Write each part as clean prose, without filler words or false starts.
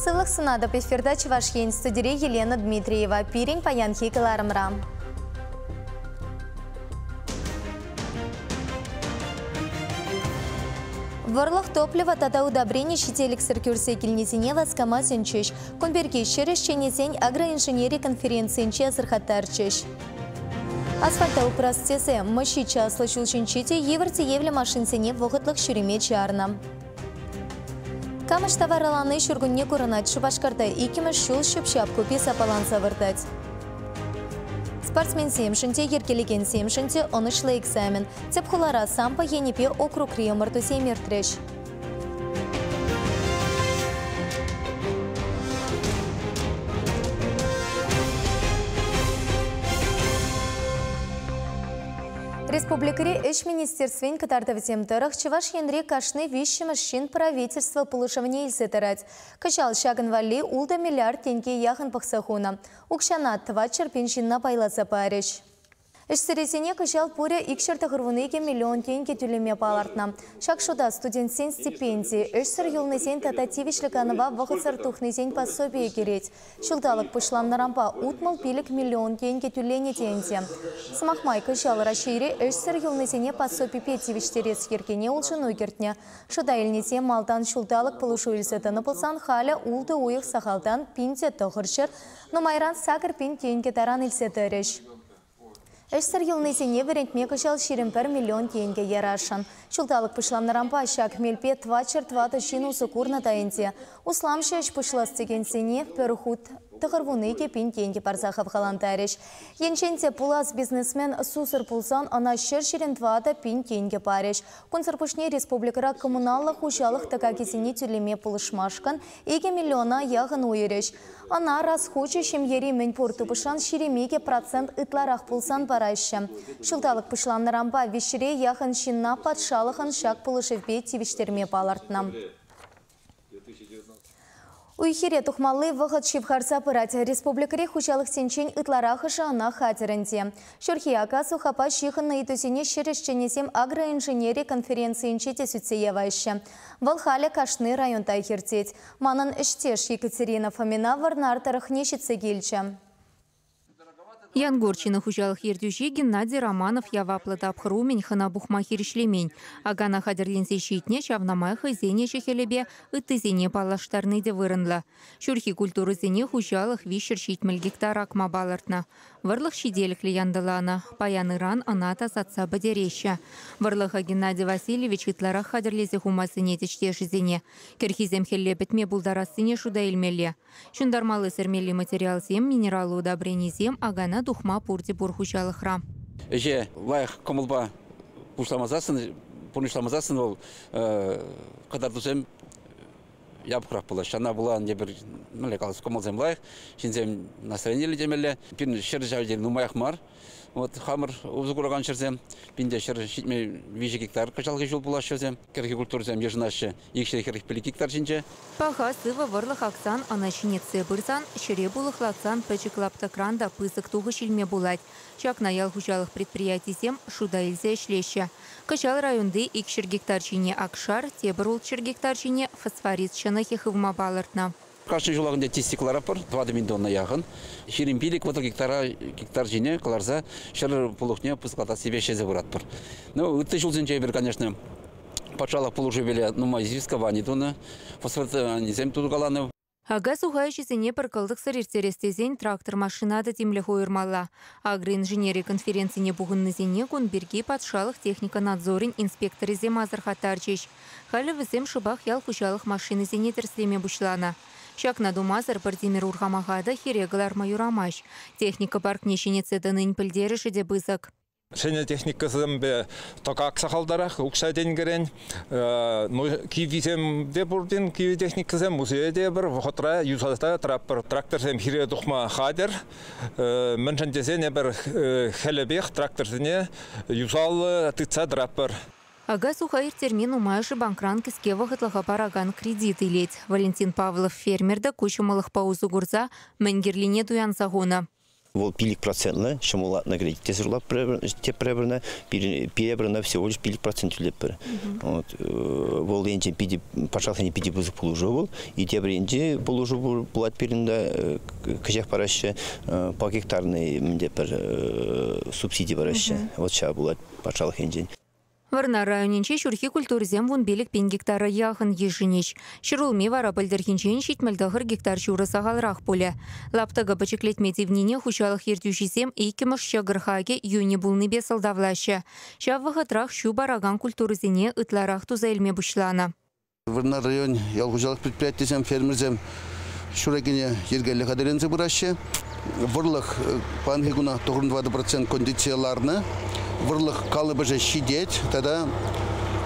Сывлӑх сунатӑп, эфирта Чӑваш Ен, студире Елена Дмитриева. Пирӗн паянхи кӑларӑмра. Вӑрлӑх, топливо тата удобрени ҫителӗксӗр кӳрсе килнисене васкама сӗнчӗҫ. Кун пирки ҫӗр ӗҫченӗсен агроинженери конференцийӗнче асӑрхаттарчӗҫ. Асфальта упрас тесе мӑҫҫи часлӑ ҫул ҫинче те йывӑр тиевлӗ машинсене вӑхӑтлӑх ҫӳреме чарнӑ. Кам ӑҫта варалани ҫуркунне курӑнать. Шупашкарта иккӗмӗш ҫул ҫӳп-ҫап купи сапаланса выртать. Спортсменсемшӗн те, йӗркелекенсемшӗн те ӑнӑҫлӑ экзамен. Тӗп хулара самбо енӗпе округри ӑмӑртусем иртрӗҫ. Республикӑри Ӗҫ министерствин кӑтартӑвӗсем тӑрӑх Чӑваш Енри кашни виҫҫӗмӗш ҫын правительство пулӑшӑвне илсе тӑрать. Кӑҫал ҫакӑн валли 6 миллиард тенке яхӑн пӑхса хунӑ. Укҫана 400 пин ҫынна пайласа парӗҫ. Ӗҫсӗррисене кӑҫал пурӗ 292 миллион тенкӗ тӳлеме палӑртнӑ. Ҫак шута студентсен стипендийӗ, ӗҫсӗр юлнисен тата тивӗҫлӗ канӑва вӑхӑтсӑр тухнисен пособийӗ кӗрет. Ҫулталӑк пуҫланнӑранпа 65 миллион тенкӗ тӳленӗ те ӗнтӗ. Сӑмах май, кӑҫал Раҫҫейре ӗҫсӗр юлнисене пособипе тивӗҫтерес йӗркене улшӑну кӗртнӗ. Шута илнисем малтан ҫулталӑк пулӑшу илсе тӑнӑ пулсан халӗ ултӑ уйӑх сахалтан 1900, нумайран 8000 тенкӗ таран илсе тӑрӗҫ. Ӗҫсӗр юлнисене вӗрентме кӑҫал 21 миллион тенкӗ ярасшӑн. Ҫулталӑк пуҫланнӑранпа ҫак мелпе 404 ҫын усӑ курнӑ та ӗнтӗ. Усламҫӑ ӗҫ пуҫлас текенсене пӗр хут 91 пин тенкӗ парса хавхалантарӗҫ. Енчен те пулас бизнесмен сусӑр пулсан ӑна 124 пин тенкӗ парӗҫ. Кунсӑр пуҫне республикӑра коммуналлӑ хуҫалӑх тӑкакӗсене тӳлеме пулӑшмашкӑн 2 миллиона яхӑн уйӑрӗҫ. Ӑна расхучӗ ҫемьери мӗнпур тупӑшран 22% ытларах пулсан параҫҫӗ. Ҫулталӑк пуҫланнӑранпа виҫҫӗре яхӑн ҫынна патшалӑхӑн ҫак пулӑшӑвӗпе тивӗҫтерме палӑртнӑ. Уй-хире тухмалли вӑхӑт ҫывхарса пырать. Республикӑри хуҫалӑхсенчен ытларахӑшӗ ӑна хатӗр ӗнтӗ. Ҫурхи ака-сухапа ҫыхӑннӑ ыйтусене ҫӗр ӗҫченӗсем агроинженери конференцийӗнче те сӳтсе яваҫҫӗ. Вӑл халӗ кашни районта иртет. Манӑн ӗҫтеш Екатерина Фомина Вӑрнар тӑрӑхне ҫитсе килчӗ. Янгорчино хуҫалӑх ертӳҫи Геннадий Романов яваплӑ тапхӑр умӗн хӑна пухма хирӗҫлемен. Акана хатӗрленсе ҫитнӗ, ҫавна май хӑйсен ӗҫӗ-хӗлӗпе ыттисене паллаштарни те вырӑнлӑ. Ҫурхи культурӑсене хуҫалӑх 370 гектар акма палӑртнӑ. Вӑрлӑх ҫителӗклӗ янтӑланӑ. Паян-ыран ӑна тасатса пӗтереҫҫӗ. Вӑрлӑха Геннадий Васильевич ытларах хатӗрлесе хума сӗнет ӗҫтешӗсене. Кӗрхисем хӗлле пӗтме пултарассине шута илмелле. Ҫунтармалли-сӗрмелли материалсем, минераллӑ удобренисем акана тухма пурте пур хуҫалӑхра. Ӗҫе лайӑх кӑмӑлпа пуҫламасассӑн, пурнӑҫламасассӑн вӑл кӑтартусем япӑхрах пулаҫҫӗ. Ҫавна пула тепӗр, мӗнле калас, кӑмӑлсем лайӑх, ҫынсем настроениллӗ темелле. Пирӗн ҫӗр ҫав тери нумаях мар. Вот хамӑр усӑ куракан ҫӗрсем, пинте 173 гектар кӑҫалхи ҫул пулаҫҫӗ вӗсем. Кӗрхи культурӑсем йышӑнаҫҫӗ 245 гектар ҫинче. Паха сывӑ вӑрлӑх аксан, ӑна ҫӗнетсе пырсан, ҫӗре пулӑхлатсан пӗчӗк лаптӑкран та пысӑк тухӑҫ илме пулать. Ҫакна ял хуҫалӑх предприятисем шута илсе ӗҫлеҫҫӗ. Кӑҫал районти 200 гектар ҫине акшар, тепӗр 600 гектар ҫине фосфорит ҫӑнӑхӗ хывма палӑртнӑ. Кашни ҫулах ӗнтӗ тислӗк ларатпӑр, 4 000 тонна яхӑн. 25 гектара гектар ҫине кӑларса ҫӗр пулӑхне пысӑклатассипе ӗҫлесе пыратпӑр. Ну, ытти ҫулсенче эпир, конечно, патшалӑх пулӑшӑвӗпе нумай известковани тунӑ, фосфорсем тукаланӑ. Ака-суха ӗҫӗсене пӗр кӑлтӑксӑр ирттерес тесен трактор-машина та тимлӗх уйӑрмалла. Агроинженери конференцине пухӑннисене кун пирки патшалӑх техника надзорӗн инспекторӗсем асӑрхаттарчӗҫ. Халӗ вӗсем шӑпах ял хуҫалӑх машинисене тӗрӗслеме пуҫланӑ. Ҫакна тумасӑр пӗр тимӗр урхамаха та хире кӑларма юрамасть. Техника паркне ҫӗнетсе тӑнин пӗлтерӗшӗ те пысӑк. Ҫӗнӗ техникӑсемпе тӑкак сахалтарах укҫа-тенкӗрен. Киввисем те пур-тен, кивӗ техникӑсем музее те пӗр вӑхӑтра юсаса тӑратпӑр. Тракторсем хире тухма хатӗр. Мӗншӗн тесен эпир хӗлӗпех тракторсене юсавлӑ тытса тӑратпӑр. Ака-суха ирттерме нумайӑшӗ банкран кӗске вӑхӑтлӑха паракан кредит илет. Валентин Павлов фермер та ку ҫӑмӑллӑхпа усӑ курса мӗн кирлине туянса хунӑ. Вӑл 5% ҫӑмӑллатнӑ кредит тесе тепре пире всего лишь 5% тӳлетпӗр. Вӑл енчен питӗ патшалӑх питӗ пысӑк пулӑшу вӑл. И тепӗр енче пулӑшу пулать пирӗн те кӗҫех параҫҫӗ по гектарный мӗнде пӗр субсиди параҫҫӗ. Вот ҫав пулать патшалӑх енчен. Вӑрнар районӗнче ҫурхи культурӑсем 15 000 гектара яхӑн йышӑнӗҫ. Ҫӗрулми вара пӗлтӗрхинчен 79,5 гектар сахалрах пулӗ. Лаптӑка пӗчӗклетме тивнине хуҫалӑх ертӳҫисем иккӗмӗш ҫӑкӑр хакӗ йӳнӗ пулнипе сӑлтавлаҫҫӗ. Ҫав вӑхӑтрах ҫу паракан культурӑсене ытларах туса илме пуҫланӑ. Вӑрнар район ял хуҫалӑх предприятисем, фермерсем ҫуракине йӗркеллӗ хатӗрленсе пыраҫҫӗ. Вӑрлӑх паянхи куна 94% кондицие ларнӑ. Вӑрлӑх калӑпӑшӗ ҫитет тата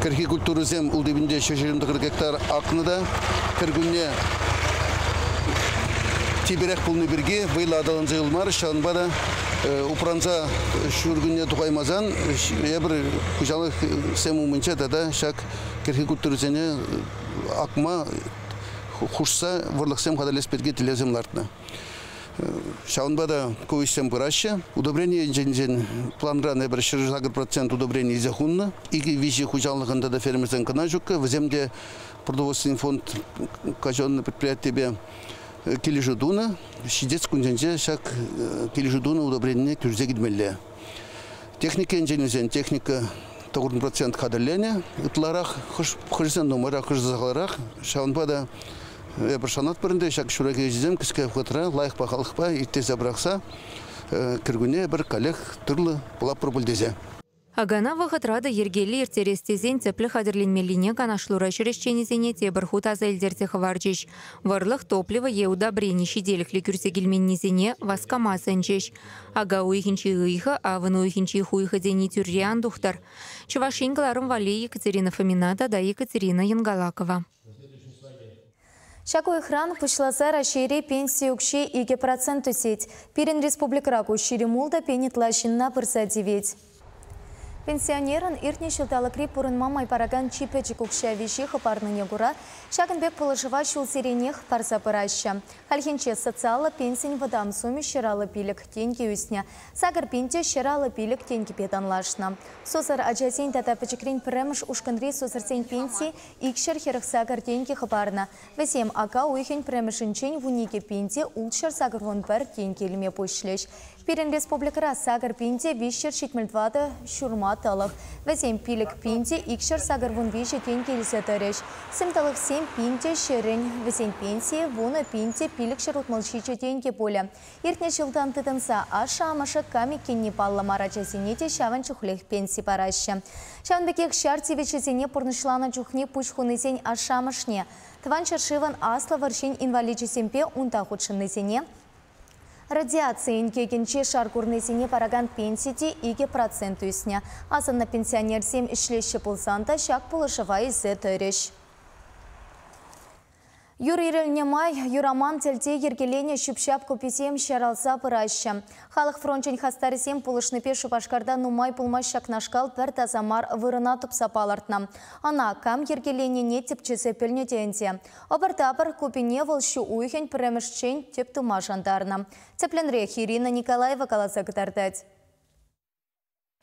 кӗрхи культурӑсем 6129 гектар акнӑ та кӗркунне типерех пулнӑ пирки вӑйлӑ аталанса юлмарӗҫ, ҫавӑнпа та упранса ҫуркунне тухаймасан эпир хуҫалӑхсем умӗнче тата ҫак кӗрхи культурӑсене акма хушса вӑрлӑхсем хатӗрлес пирки тӗллевсем лартнӑ. Ҫавӑнпа та ку ӗҫсем пыраҫҫӗ. Удобрени енчен планран эпир 108% удобрени илсе хуннӑ. 2-3 хуҫалӑхӑн тата фермерсен кӑна ҫуккӑ. Вӗсем те продовольственный фонд казенный предприятипе килӗшӳ тунӑ. Ҫитес кунсенче ҫак килӗшӳ тунӑ удобренине кӳрсе килмелле. Техника енчен техника 90% хатӗрленӗ. Ытларах хӑшсен нумайрах, хӑшсен сахалрах. Ҫавӑнпа та эпир шанатпӑр ӗнтӗ ҫак ҫураки ӗҫӗсем кӗске вӑхӑтра лайӑх пахалӑхпа ирттерсе пӑрахса кӗркунне эпир каллех тырлӑ пулатпӑр пуль тесе. Акана вӑхӑтра та йӗркеллӗ ирттерес тесен тӗплӗ хатӗрленмеллине канашлура ҫӗр ӗҫченӗсене тепӗр хут аса илтерсе хӑварчӗҫ. Вӑрлӑх, топливо е удобрени ҫителӗклӗ кӳрсе килменнисене васкама сӗнчӗҫ. Ака уйӑхӗнчи ыйхӑ, авӑн уйӑхӗнчи хуйхӑ тени тӳрре ан тухтӑр. Чӑваш Ен кӑларӑм валли Екатерина Фомина тата Екатерина Янгалакова. Ҫак уйӑхран пуҫласа Раҫҫейре пенси укҫи 2% ӳсет. Пирӗн республикӑра ку 26 000 ытла ҫынна пырса тивет. Пенсионерӑн иртнӗ ҫулталӑкри пурӑнма май паракан чи пӗчӗк укҫа виҫи хӑпарнине кура ҫакӑн пек пулӑшӑва ҫулсеренех парса пыраҫҫӗ. Хальхинче социаллӑ пенсин вӑтам сумми 155 тенкӗ ӳснӗ. 8155 тенкӗпе танлашнӑ. Сусӑр ачасен тата пӗчӗкрен пӗрремӗш ушкӑнри сусӑрсен пенси 248 тенкӗ хӑпарнӑ. Вӗсем ака уйӑхӗн пӗрремӗшӗнчен 12 681 тенкӗ илме пуҫлӗҫ. Пирӗн республикӑра 8374,5 тӑлӑх. Вӗсем 5283 тенкӗ илсе тӑрӗҫ. Сӗм тӑлӑхсем пин те ҫӗрӗн. Вӗсен пенсийӗ 10 567 тенкӗ пулӗ. Иртнӗ ҫултан тытӑнса ашшӗ-амӑшӗ кам иккенне паллӑ мар ачасене те ҫавӑн чухлех пенси параҫҫӗ. Ҫавӑн пекех ҫар тивӗҫӗсене пурнӑҫланӑ чухне пуҫ хунисен ашшӗ-амӑшне, Тӑван ҫӗршывӑн Аслӑ вӑрҫин инваличӗсемпе унта хутшӑннисене, радиаци инкекӗнче шар курнисене паракан пенси те 2% ӳснӗ. Асӑннӑ пенсионерсем ӗҫлеҫҫӗ пулсан та ҫак пулӑшӑва илсе тӑрӗҫ. Юр ирӗлнӗ май юраман тӗлте йӗркеленӗ ҫӳп-ҫап куписем ҫаралса пыраҫҫӗ. Халӑх фрончӗн хастарӗсем пулӑшнипе Шупашкарта нумай пулмасть ҫакнашкал пӗр таса мар вырӑна тупса палӑртнӑ. Ӑна кам йӗркеленине тӗпчесе пӗлнӗ те ӗнтӗ. Ӑпӑр-тапӑр купине вӑл ҫу уйӑхӗн пӗрремӗшчен тӗп тума шантарнӑ. Тӗплӗнрех Ирина Николаева каласа кӑтартать.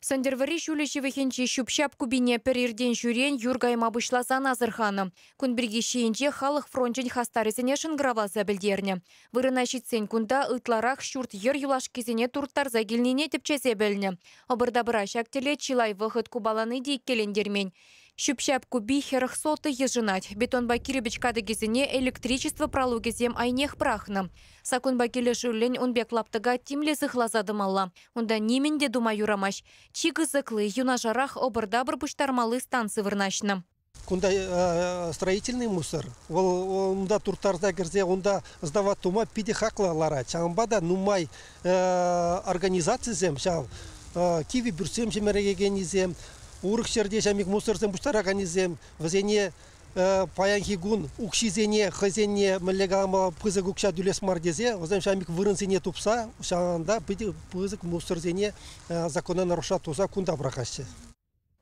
Сӗнтӗрвӑрри ҫулӗ ҫывӑхӗнчи ҫӳп-ҫап купине пӗр иртен ҫӳрен юр кайма пуҫласан асӑрханӑ. Кун пирки ҫийӗнче халӑх фрончӗн хастарӗсене шӑнкӑравласа пӗлтернӗ. Вырӑна ҫитсен кунта ытларах ҫурт-йӗр юлашкисене турттарса килнине тӗпчесе пӗлнӗ. Ӑпӑр-тапӑра ҫак тӗле чылай вӑхӑт купалани те иккӗлентермен. Ҫӳп-ҫап купи 40 сотых йышӑнать. Бетонпа кирпӗч катӑкӗсене электричество пралукӗсем айнех пӑрахнӑ. Саккунпа килӗшӳллӗн ун пек лаптӑка тимлӗ сыхласа тӑмалла. Унта нимӗн те тума юрамасть. Чи кӑсӑкли юнашарах ӑпӑр-тапӑр пуҫтармалли станци вырнаҫнӑ. Кунта строительный мусор. Вӑл унта турттарса кӗрсе унта сдавать тума питӗ хаклӑ ларать. Ҫавӑнпа та нумай организацисем ҫав кивӗ пӳртсем ҫӗмӗрекеннисем, урӑх ҫӗрте ҫамик мусорсем пуҫтараканнисем, вӗсене паянхи кун укҫисене хӑйсене мӗнле калама пысӑк укҫа тӳлес мар тесе вӗсем ҫамик вырӑнсене тупса ҫавӑнта питӗ пысӑк мусорсене закона нарушать туса кунта пӑрахаҫҫӗ.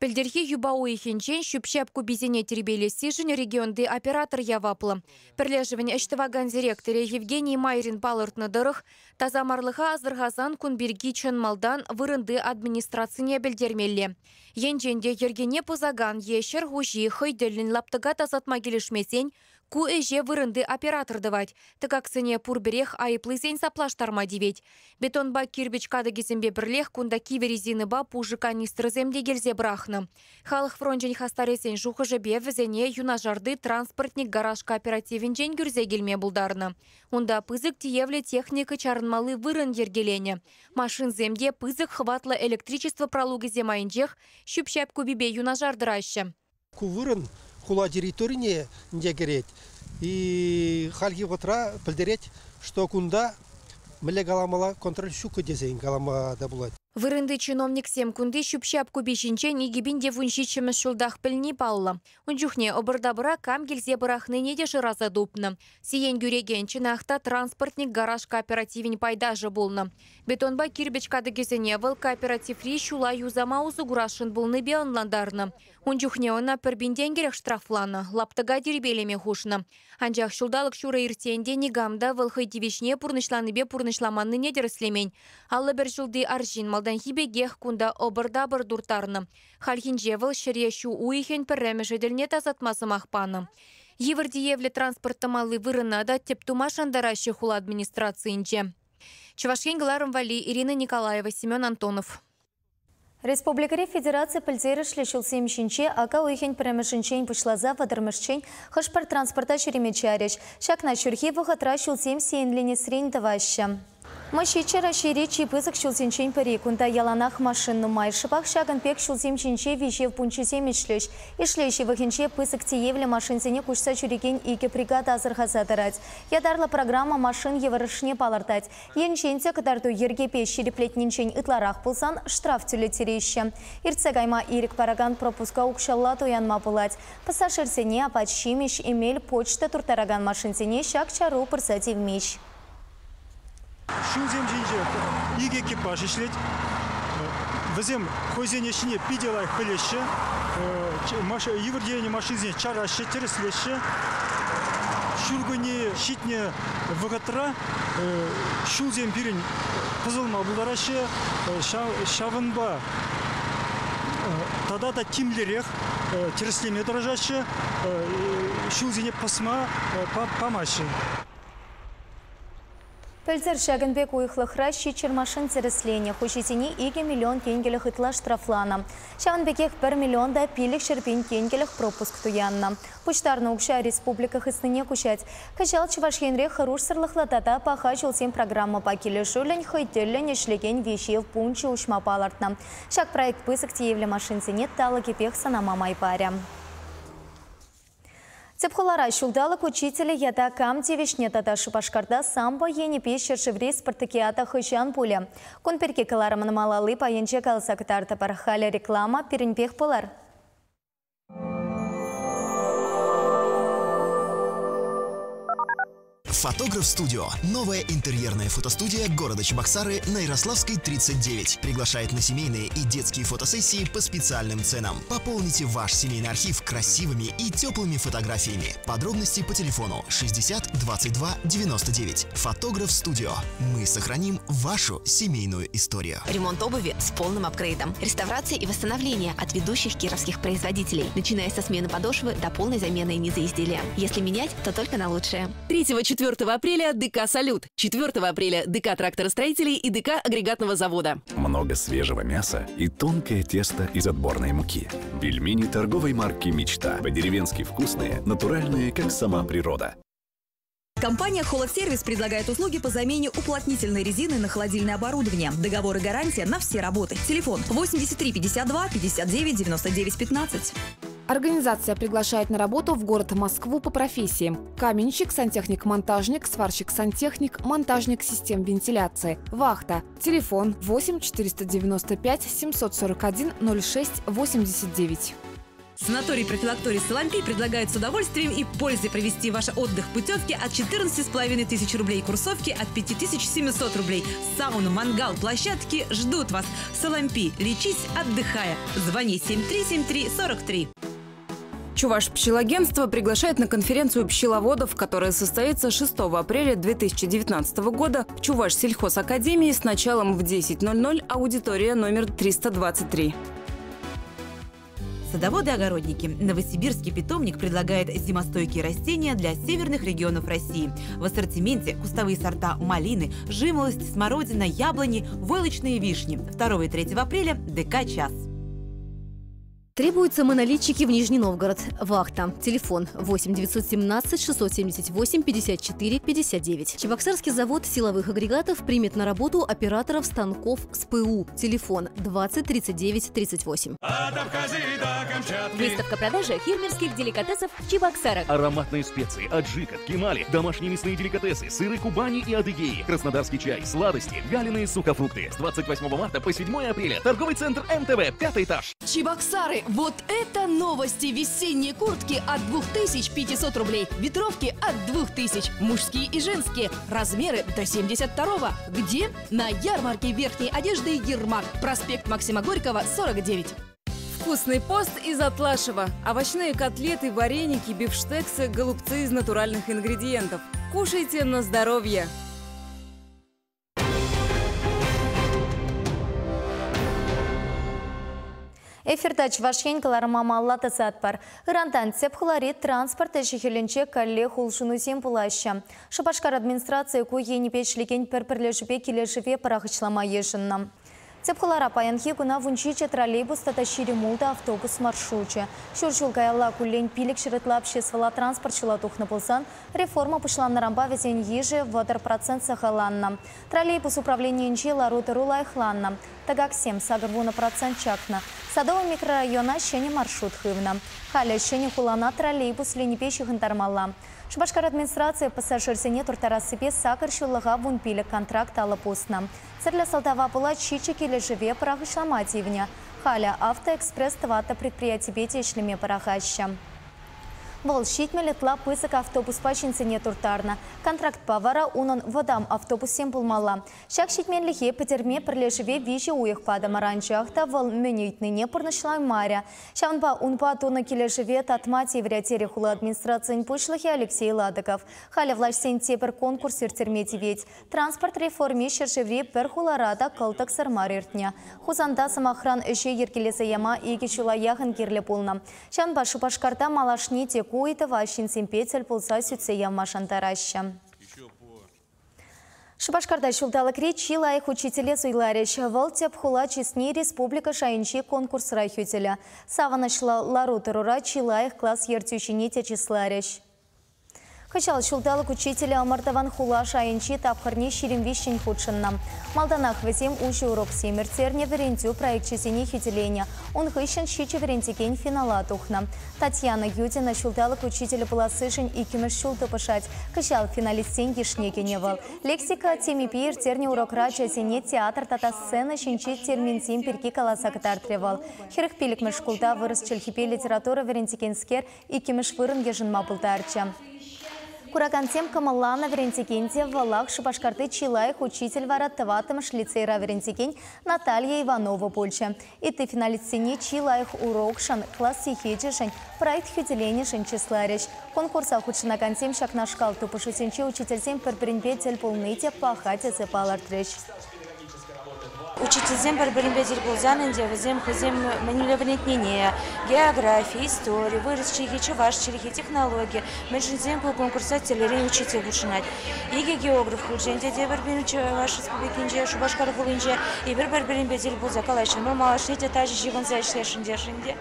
Пӗлтӗрхи юпа уйӑхӗнчен ҫӳп-ҫап куписене тирпейлессишӗн регионти оператор яваплӑ. Пӗрлешӗвӗн ӗҫ тӑвакан директорӗ Евгений Майрин палӑртнӑ тӑрӑх, тасамарлӑха асӑрхасан кун пирки чӑн малтан вырӑнти администрацине пӗлтермелле. Енчен те йӗркене пӑсакан е ҫӗр хуҫи хӑй тӗллӗн лаптӑка тасатма килӗшмесен, ку ӗҫе вырӑнти оператор тӑвать. Тӑкаксене пурпӗрех айӑплисен саплаштарма тивет. Бетонпа кирпӗч катӑкӗсемпе пӗрлех кунта кивӗ резинӑпа пушӑ канистрӑсем те килсе пӑрахнӑ. Халӑх фрончӗн хастарӗсен шухӑшӗпе вӗсене юнашарти транспортник гараж кооперативӗнчен кӳрсе килме пултарнӑ. Унта пысӑк тиевлӗ техника чарӑнмалли вырӑн йӗркеленӗ. Машинсем те пысӑк хӑватлӑ электричество пралукӗсем айӗнчех ҫӳп-ҫап купипе юнашар тӑраҫҫӗ. Ку вырӑн хула территорине те кӗрет. И хальхи вӑхӑтра пӗлтерет, что кунта мӗнле каламалла контроль ҫуккӑ тесен калама та пулать. Вырӑнти чиновниксем кунти ҫӳп-ҫап купи ҫинчен 2017-мӗш ҫултах пӗлни паллӑ. Ун чухне ӑпӑр-тапӑра кам килсе пӑрахнине те шыраса тупнӑ. Сиен кӳрекен чӑнах та транспортник гараж кооперативӗн пайташӗ пулнӑ. Бетонпа кирпӗч катӑкӗсене вӑл кооперативри ҫула юсама усӑ курасшӑн пулнипе ӑнлантарнӑ. Ун чухне ӑна 1 000 тенкӗлӗх штрафланӑ, лаптӑка тирпейлеме хушнӑ. Анчах ҫулталӑк ҫурӑ иртсен те никам та вӑл хӑй тивӗҫне пурнӑҫланипе пурнӑҫламаннине тӗрӗслемен. 51 ҫулти арҫын малтанхи пекех кунта ӑпӑр-тапӑр турттарнӑ. Хальхинче вӑл ҫӗре ҫу уйӑхӗн пӗрремӗшӗ тӗлне тасатма сӑмах панӑ. Йывӑр тиевлӗ транспорт тӑмалли вырӑна та тӗп тума шантараҫҫӗ хула администрацийӗнче. Чӑваш Ен кӑларӑм валли Ирина Николаева, Семен Антонов. Республикӑри федераци пӗлтерӗшлӗ ҫулсем ҫинче ака уйӑхӗн пӗрремӗшӗнчен пуҫласа вӑтӑрмӗшчен хӑш-пӗр транспорта ҫӳреме чарӗҫ. Ҫакна ҫурхи вӑхӑтра ҫулсем сиенленесрен тӑваҫҫӗ. М-ҫиччӗ Раҫҫейри чи пысӑк ҫулсенчен пӗри. Кунта яланах машин нумай. Шӑпах ҫакӑн пек ҫулсем ҫинче виҫев пункчӗсем ӗҫлӗҫ. Ишлей ҫывӑхӗнче пысӑк тиевлӗ машинсене куҫса ҫӳрекен икӗ бригада асӑрхаса тӑрать. Ятарлӑ программа машин йывӑрӑшне палӑртать. Енчен те кӑтарту йӗркепе ҫирӗплетнинчен ытларах пулсан штраф тӳлеттереҫҫӗ. Иртсе кайма ирӗк паракан пропуска укҫалла туянма пулать. Пассажирсене апат-ҫимӗҫ, эмел, почта турттаракан машинсене ҫак чару пырса тивмест. Ҫулсем ҫинче икӗ экипаж ӗҫлет. Вӗсем хӑйсен ӗҫне питӗ лайӑх пӗлеҫҫӗ. Йывӑр тиенӗ машинсене чараҫҫӗ, тӗрӗслеҫҫӗ. Ҫуркунне ҫитнӗ вӑхӑтра ҫулсем пирӗн пӑсӑлма пултараҫҫӗ. Ҫавӑнпа тата та тимлӗрех тӗрӗслеме тӑрӑшаҫҫӗ, ҫулсене пӑсма памаҫҫӗ. Пӗлтӗр ҫакӑн пек уйӑхлӑхра ҫичҫӗр машин тӗрӗсленӗ, хуҫисене 2 миллион тенкӗлӗх ытла штрафланӑ. Ҫавӑн пекех 1 миллион та 500 пин тенкӗлӗх пропуск туяннӑ. Пуҫтарнӑ укҫа республика хыснине куҫать. Кӑҫал Чӑваш Енре хӑрушсӑрлӑхлӑ тата паха ҫулсем программӑпа килӗшӳллӗн хӑй тӗллӗн ӗҫлекен виҫев пункчӗ уҫма палӑртнӑ. Ҫак проект пысӑк тиевлӗ машинсене талӑкӗпех сӑнама май парӗ. Тӗп хулара ҫулталӑк учителӗ ята кам тивӗҫнӗ тата Шупашкарта самбо енӗпе ҫӗршыври спартакиада хӑҫан пулӗ. Кун пирки кӑларӑмӑн малалли пайӗнче каласа кӑтартӑпӑр. Халӗ реклама пирӗнпех пулар. Фотограф Студио. Новая интерьерная фотостудия города Чебоксары на Ярославской, 39. Приглашает на семейные и детские фотосессии по специальным ценам. Пополните ваш семейный архив красивыми и теплыми фотографиями. Подробности по телефону 60 22 99. Фотограф Студио. Мы сохраним вашу семейную историю. Ремонт обуви с полным апгрейдом. Реставрация и восстановление от ведущих кировских производителей. Начиная со смены подошвы до полной замены низа изделия. Если менять, то только на лучшее. 3-4 апреля ДК «Салют», 4 апреля ДК тракторостроителей и ДК агрегатного завода. Много свежего мяса и тонкое тесто из отборной муки. Пельмени торговой марки «Мечта». По-деревенски вкусные, натуральные, как сама природа. Компания «Холодсервис» предлагает услуги по замене уплотнительной резины на холодильное оборудование. Договор и гарантия на все работы. Телефон 83 52 59 99 15. Организация приглашает на работу в город Москву по профессиям: каменщик, сантехник-монтажник, сварщик-сантехник, монтажник систем вентиляции, вахта. Телефон 8 495 741 06 89. Санаторий профилакторий Салампи предлагает с удовольствием и пользой провести ваш отдых путевки от 14,5 тысяч рублей, курсовки от 5700 рублей. Сауна, мангал, площадки ждут вас. Салампи. Лечись, отдыхая. Звони 7373 43. Чуваш пчелоагентство приглашает на конференцию пчеловодов, которая состоится 6 апреля 2019 года в Чуваш сельхозакадемии с началом в 10:00, аудитория номер 323. Садоводы-огородники. Новосибирский питомник предлагает зимостойкие растения для северных регионов России. В ассортименте кустовые сорта малины, жимолость, смородина, яблони, войлочные вишни. 2 и 3 апреля ДК «Час». Требуются монолитчики в Нижний Новгород. Вахта. Телефон 8 917 678 54 59. Чебоксарский завод силовых агрегатов примет на работу операторов станков с ПУ. Телефон 20 39 38. Выставка продажи фермерских деликатесов в Чебоксарах. Ароматные специи, аджика, ткемали, домашние мясные деликатесы, сыры Кубани и Адыгеи, краснодарский чай, сладости, вяленые сухофрукты. С 28 марта по 7 апреля. Торговый центр МТВ, 5 этаж. Чебоксары! Вот это новости! Весенние куртки от 2500 рублей, ветровки от 2000, мужские и женские, размеры до 72-го. Где? На ярмарке верхней одежды «Ермак», проспект Максима Горького, 49. Вкусный пост из Атлашева. Овощные котлеты, вареники, бифштексы, голубцы из натуральных ингредиентов. Кушайте на здоровье! Эфирта Чӑваш Ен кӑларӑма малалла тӑсатпӑр. Ырантан тӗп хулари транспорт ӗҫӗ-хӗлӗнче каллех улшӑнусем пулаҫҫӗ. Шупашкар администрацийӗ ку енӗпе ӗҫлекен пӗр пӗрлешӳпе килӗшӗве пӑрахӑҫлама йышӑннӑ. Тӗп хулара паянхи куна 17 троллейбус тата 26 автобус маршручӗ. Ҫур ҫул каялла куллен 500 ытла обществӑлла транспорт ҫула тухнӑ пулсан, реформа пуҫланнӑранпа вӗсен йышӗ 30% сахалланнӑ. Троллейбус управленийӗнче лару-тӑру лайӑхланнӑ. Тӑкаксем 80% чакнӑ. Садовый микрорайона ҫӗнӗ маршрут хывнӑ. Халӗ ҫӗнӗ хулана троллейбус линипе ҫыхӑнтармалла. Шупашкар администрацийӗ пассажирсене турттарассипе 8 ҫуллӑха 15 контракт алӑ пуснӑ. Тӗрлӗ сӑлтава пула ҫичӗ килӗшӗве пӑрахӑҫлама тивнӗ. Халӗ «Автоэкспресс» 4 предприятипе те ӗҫлеме пӑрахаҫҫӗ. Вӑл 70 ытла пысӑк автобуспа ҫынсене турттарнӑ. Контрактпа вара унӑн вӑтам автобуссем пулмалла. Ҫак ҫитменлӗхе пӗтерме пӗрлешӗве 3 уйӑх патӑмӑр, анчах та вӑл мӗн ыйтнине пурнӑҫлаймарӗ. Ҫавӑнпа унпа тунӑ килӗшӗве татма тиврӗ, терӗ хула администрацийӗн пуҫлӑхӗ Алексей Ладыков. Халӗ влаҫсен тепӗр конкурс ирттерме тивет. Транспорт реформи ҫӗршыври пӗр хулара та кӑлтӑксӑр мар иртнӗ. Хусанта, сӑмахран, ӗҫе йӗркелесе яма 2 ҫула яхӑн кирлӗ пулнӑ. Ҫавӑнпа Шупашкарта малашне те ку ыйтӑва ҫынсемпе тӗл пулса сӳтсе явма шантараҫҫӗ. Шупашкарта ҫулталӑкри чи лайӑх учителе суйларӗҫ. Вӑл тӗп хула чысне республика шайӗнчи конкурсра хӳтӗлӗ. Савӑнӑҫлӑ лару-тӑрура чи лайӑх класс ертӳҫине те чысларӗҫ. Кӑҫал ҫулталӑк учителӗ ӑмӑртӑвӑн хула шайӗнчи тапхӑрне 23-ҫӗн хутшӑннӑ. Малтанах вӗсем уҫӑ уроксем ирттернӗ, вӗрентӳ проекчӗсене хӳтӗленӗ. Ун хыҫҫӑн 7 вӗрентекен финала тухнӑ. Татьяна Юдина ҫулталӑк учителӗ пулассишӗн 2-мӗш ҫул тупӑшать. Кӑҫал финалистсен йышне кӗнӗ вӑл. Лексика темипе ирттернӗ урокра ачасене театр тата сцена ҫинчи терминсем пирки каласа кӑтартрӗ вӑл. 45-мӗш шкулта вырӑс чӗлхипе литература вӗрентекенскер 2-мӗш вырӑн йышӑнма пултарчӗ. Куракансем кӑмӑлланӑ вӗрентекен те вӑлах. Шупашкарти чи лайӑх учитель вара 4-мӗш лицейра вӗрентекен Наталья Иванова пулчӗ. Ытти финалистсене чи лайӑх урокшӑн, класс сехечӗшӗн, проект хӳтӗленӗшӗн чысларӗҫ. Конкурса хутшӑнакансем ҫакнашкал тупӑшусенче учительсем пӗр-пӗринпе тӗл пулни те паха тесе палӑртрӗҫ. Учительсем пӗр-пӗринпе тӗл пулсан ӗнтӗ вӗсем хӑйсем мӗнле вӗрентнине, географи, истори, вырӑс чӗлхи, чӑваш чӗлхи, технологи, мӗншӗнсен ку конкурса тӗрлӗрен учитель хутшӑнать. 2 географ хутшӑнчӗ те пӗр-пӗрин Чӑваш Республикинче, Шупашкар хулинче. Эпир пӗр-пӗринпе тӗл пулса калаҫрӑмӑр, малашне те тачӑ ҫыхӑнса ӗҫлесшӗн тесшӗн те.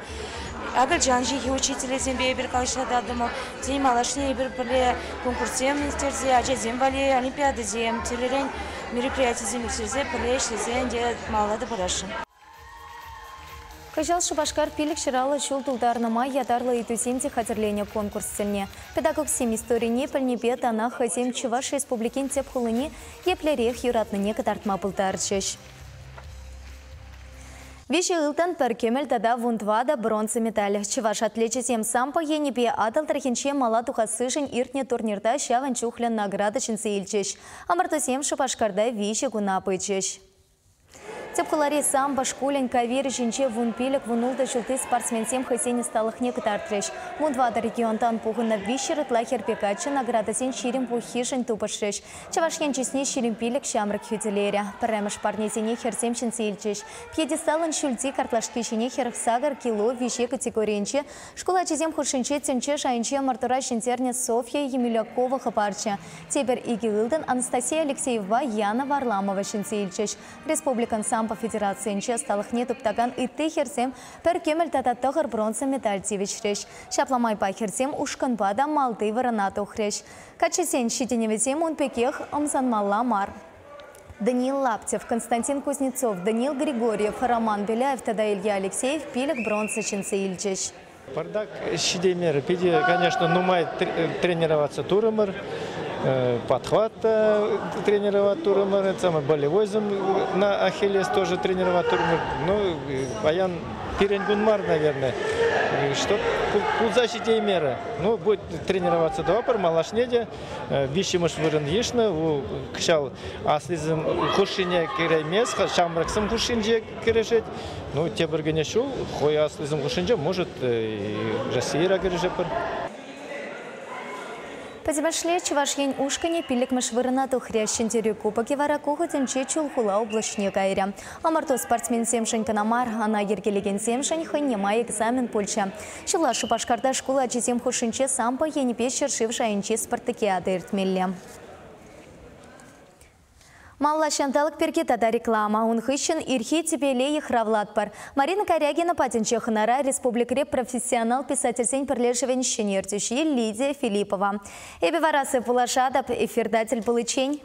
Акӑлчан чӗлхи учителӗсемпе эпир калаҫса татӑмӑр. Тен, малашне эпир пӗрле конкурссем ирттерсе, ачасем валли олимпиадӑсем, тӗрлӗрен мероприятисем ирттерсе пӗрле ӗҫлесе ӗнтӗ малалла та пырасшӑн. Кӑҫал Шупашкар 550 ҫул тултарнӑ май ятарлӑ ыйтусем те хатӗрленӗ конкурс тӗлне. Педагогсем историне пӗлнипе танах хӑйсем Чӑваш Республикин тӗп хулине еплерех юратнине кӑтартма пултарчӗҫ. Виҫӗ ылтӑн, пӗр кӗмӗл тата 14 бронза медаль. Чӑваш атлечӗсем самбо енӗпе Атӑл тӑрӑхӗнче мала тухассишӗн иртнӗ турнирта ҫавӑн чухлӗ награда ҫӗнсе илчӗҫ. Ӑмӑртусем Шупашкарта 3 куна пычӗҫ. Тӗп хулари самбо шкулӗн кавирӗ ҫинче 15-16 ҫулти спортсменсем хӑйсен ӑсталӑхне кӑтартрӗҫ. 14 регионтан пухӑннӑ 300 ытла хӗрпе каччӑ наградӑсен 20 пуххишӗн тупӑшрӗҫ. Чӑваш Ен чысне 25 ҫамрӑк хӳтӗлерӗ. Пӗрремӗш парнесене хӗрсем ҫӗнсе илчӗҫ. Пьедесталӑн ҫӳлти картлашки ҫине 48 кило виҫе категорийӗнче шкул ачисем хушшинче тӗнче шайӗнчи ӑмӑртура ҫӗнтернӗ Софья Емелякова хӑпарчӗ. Тепӗр 2 ылтӑн Анастасия Алексеевӑпа Яна Варламова ҫӗнсе илчӗҫ. Республикӑн самбо федерацийӗнче ӑсталӑхне туптакан ытти хӗрсем пӗр кӗмӗл тата 9 бронза медаль тивӗҫрӗҫ. Ҫапла майпа хӗрсем ушкӑнпа та малти вырӑна тухрӗҫ. Каччӑсен ҫитӗнӗвӗсем ун пекех ӑмсанмалла мар. Даниил Лаптев, Константин Кузнецов, Даниил Григорьев, Роман Беляев тата Илья Алексеев 5 бронза ҫӗнсе илчӗҫ. Пӑртак ҫитеймерӗ. Питӗ, конечно, нумай тренироваться турӑмӑр. Подхват тренировать турӑмӑр. Самый болевой на ахиллес тоже тренировать турӑмӑр. Ну, паян пирӗн кун мар, наверное. Что пулса ҫитеймерӗ. Ну, будет тренироваться тӑвапӑр, малашне те. Виҫҫӗмӗш вырӑн йышнӑ. Кӑҫал аслисем хушшине кӗреймест, ҫамрӑксем хушшинче кӗрешет. Ну, тепӗр кӗнӗ ҫул хӑй аслисем хушшинче, может, Российӑра кӗрешетпӗр. Пӗтӗмӗшле Чӑваш Ен ушкӑнӗ 5-мӗш вырӑна тухрӗ. Ҫӗнтерӳ кубокӗ вара ку хутӗнче Чулхула облаҫне кайрӗ. Ӑмӑрту спортсменсемшӗн кӑна мар, ӑна йӗркелекенсемшӗн хӑйне май экзамен пулчӗ. Ҫулла Шупашкарта шкул ачисем хушшинче самбо енӗпе ҫӗршыв шайӗнчи спартакиада иртмелле. Малла ҫанталӑк пирки тата реклама. Ун хыҫҫӑн ирхи тӗпеле йыхравлатпӑр. Марина Карягина патӗнче хӑнара республикӑри профессионал писательсен пӗрлешӗвӗн ҫӗнӗ ертӳҫи Лидия Филиппова. Эпӗ вара сыв пулашатӑп, эфирта тӗл пуличчен.